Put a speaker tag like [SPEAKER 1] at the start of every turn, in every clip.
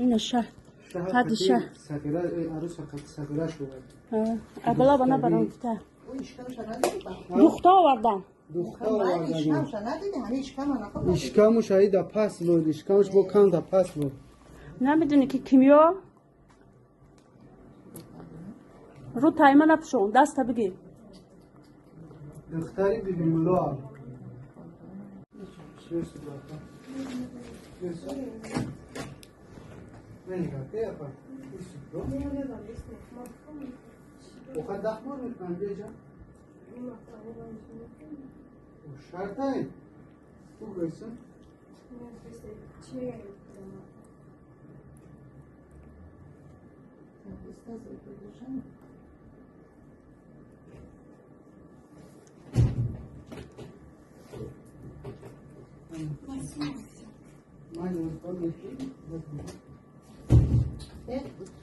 [SPEAKER 1] Ина шаҳ. Қади шаҳ. Абала бана барам гуфта. Духта овардам.
[SPEAKER 2] Ишкамуш аида пас буд, ишкамуш бо канда пас буд.
[SPEAKER 1] Намедонӣ ки кимиё? Рӯ тайма напӯшон, даста бигир.
[SPEAKER 2] Духтари бибимулло.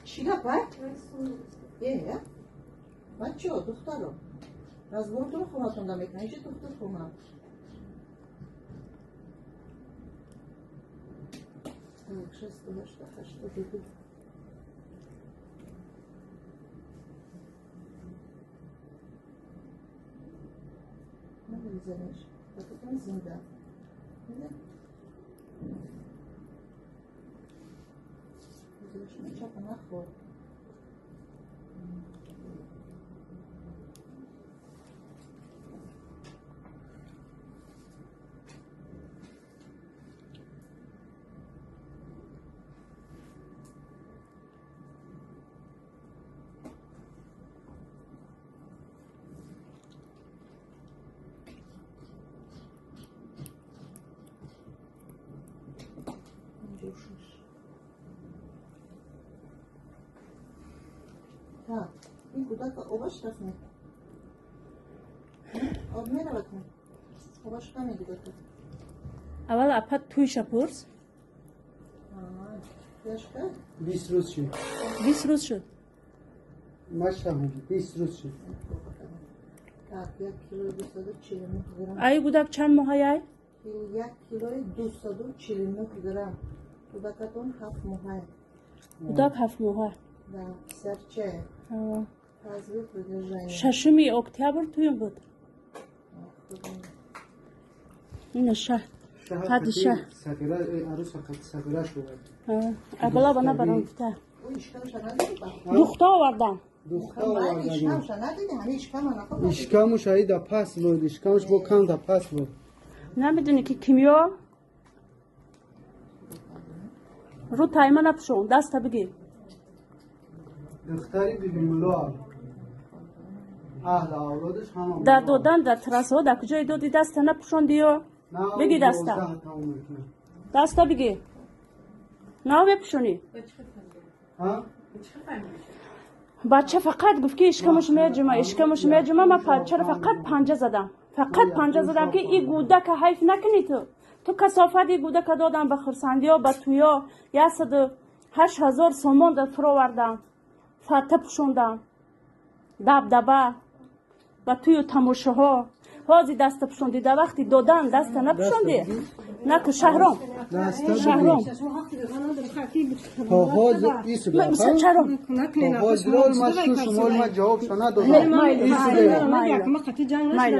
[SPEAKER 3] Чӣ гап, а? Э, бачо, духтаро. Разборотонро хонатонда мекунад, ҳеҷ духтур хона. Так, 682. Намезаниш. Потом зинда. Чапа нахор. Так, ин кӯдака обаш рафт? Об меравад? Обаш каме кӯдака.
[SPEAKER 1] Аввал апа туйша пурс.
[SPEAKER 2] 20 рӯз шуд.
[SPEAKER 1] 20 рӯз шуд.
[SPEAKER 2] Машаҳум, 20 рӯз шуд.
[SPEAKER 3] Так, 1 килои 249 грамм.
[SPEAKER 1] Ай гудак чанд моҳаяй?
[SPEAKER 3] 1 килои 249 грамм. Кӯдакатон 7 моҳая.
[SPEAKER 1] Кӯдак 7 моҳа.
[SPEAKER 3] Да, писарчае.
[SPEAKER 1] 6 октябр туюм буд. Ина шаҳ. Қади шаҳ. Абала бана барам гуфта. Духта овардам.
[SPEAKER 2] Ишкамуш аида пас буд, ишкамуш бо канда пас буд.
[SPEAKER 1] Намедонӣ ки кимиё? Рӯ тайма напӯшон, даста бигир.
[SPEAKER 2] Духтари бибимулло. Аҳли авлодаш ҳама.
[SPEAKER 1] Дар додан дар трассаҳо дар куҷое доди даста напӯшондиё? Бигир даста. Даста бигир. На мепӯшонӣ? Бача фақат гуфт ки ишкамуш меҷума, ишкамуш меҷума. Ман бачаро фақат панҷа задам. Фақат панҷа задам ки и гӯдака ҳайф накунӣ ту. Ту касофат и гӯдака додам ба хурсандиё, ба туё. 108 000 сомон фуровардам. Фата пӯшондам. Дабдаба. Ба тую тамошоҳо. Ҳози даста пӯшондӣ. Дар вақти додан даста напӯшондӣ? Наку Шаҳром. Шаҳром.
[SPEAKER 2] То ҳозир
[SPEAKER 1] Шаҳром.
[SPEAKER 2] То ҳозир ма шуш ма ҷавобшо надодам.
[SPEAKER 1] Майли.